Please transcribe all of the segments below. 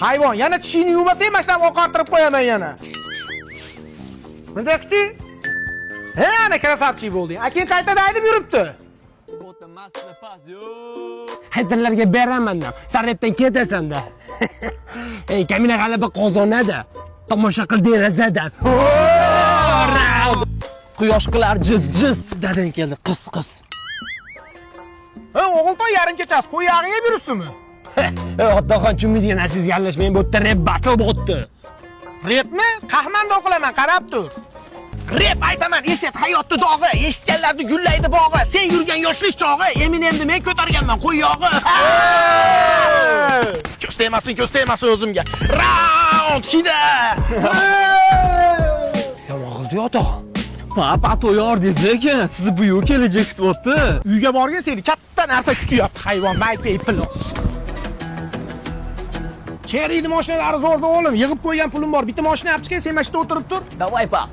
Hayvon, yana tishingni yuvmasang, mana shunaqa oqartirib qo'yaman yana. Bundaqchi? He, ana красавчик bo'lding. Akin qaytada haydab yuribdi. Haydarlarga beraman da. San repdan ketasan-da. Ey, Kamina g'alaba qozonadi. Tomosha qil derazadan. Quyosh qilar jiz jiz. Dadang keldi, qiz qiz. Ha, o'g'ilton yarim kechasi qo'y yog'iga yeb yuribsizmi? Ey, otaxon tushunmaydigan narsangizga aralashmang, bu yerda rep battle bo'lyapti. Repmi? Qahmanda o'qilaman, qarab tur. Rep aytaman, eshit hayotni dog'i, eshitganlarni gullaydi bog'i. Sen yurgan yoshlik chog'i, Eminemni men ko'targanman qo'y yog'i. Ko'z tegmasin, ko'z tegmasin o'zimga. Round hida. Yomon qildi otaxon. Papa to'yordingiz lekin sizni buyuk kelajak kutyapti. Uyga borgin, seni katta narsa kutyapti hayvon, Michael Plus. Chery'ni mashinalari zo'rda o'g'lim, yig'ib qo'ygan pulim bor. Bitta mashina olib chiqay, sen mana shu yerda o'tirib tur. Давай, pap.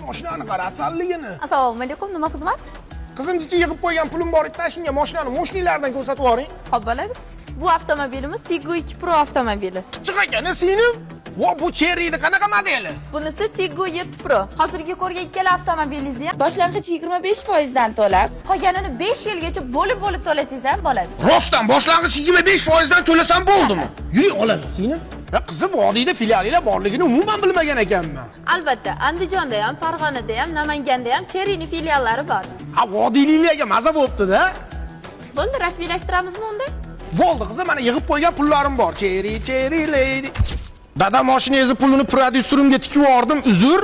Mashinani qara, asalligini. Assalomu alaykum, nima xizmat? Qizim jichi yig'ib qo'ygan pulim bor, bitta shunga mashinani moshinalardan ko'rsatib yuboring. Xo'p bo'ladi. Bu avtomobilimiz Tiggo 2 Pro avtomobili. Qichiq ekan, singlim. Vo, bu Chery'ni qanaqa modeli? Bunisi Tiggo 7 Pro. Hozirgi ko'rgan ikkala avtomobilingizni ham boshlang'ich 25% dan to'lab, qolganini 5 yilgacha bo'lib-bo'lib to'lasangiz ham bo'ladi. Rostdan boshlang'ich 25% dan to'lasam bo'ldimi? Yuring olaman, singlim. Ya qizim, vodiyda filialinglar borligini umuman bilmagan ekanman. Albatta, Andijonda ham, Farg'onada ham, Namanganda ham Chery'ning filiallari bor. Ha, vodiyliklarga maza bo'pti-da. Bo'ldi, rasmiylashtiramizmi unda? Bo'ldi qizim, mana yig'ib qo'ygan pullarim bor. Cherry, Cherry lady. Dada mashinangizni pulini prodyuserimga tikib yubordim, uzr.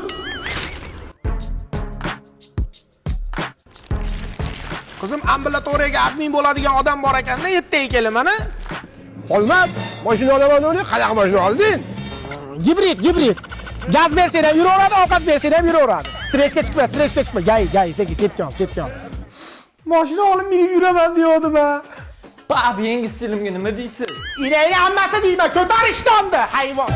Qizim, ambulatoriyaga admin bo'ladigan odam bor ekanda, ertaga kelin mana. Olmab, mashina olaman o'ylayman, qanaqa mashina olding? Gibrid, gibrid. Gaz bersang ham yuraveradi, ovqat bersang ham yuraveradi. Stressga chiqma, stressga chiqma. Gay, gay, sekin chetga ol, chetga ol. Mashina olib minib yuraman degandim ha. Pap, yangi stilimga nima deysiz? Ilayni hammasi deyman, ko'tar ishtonni, hayvon.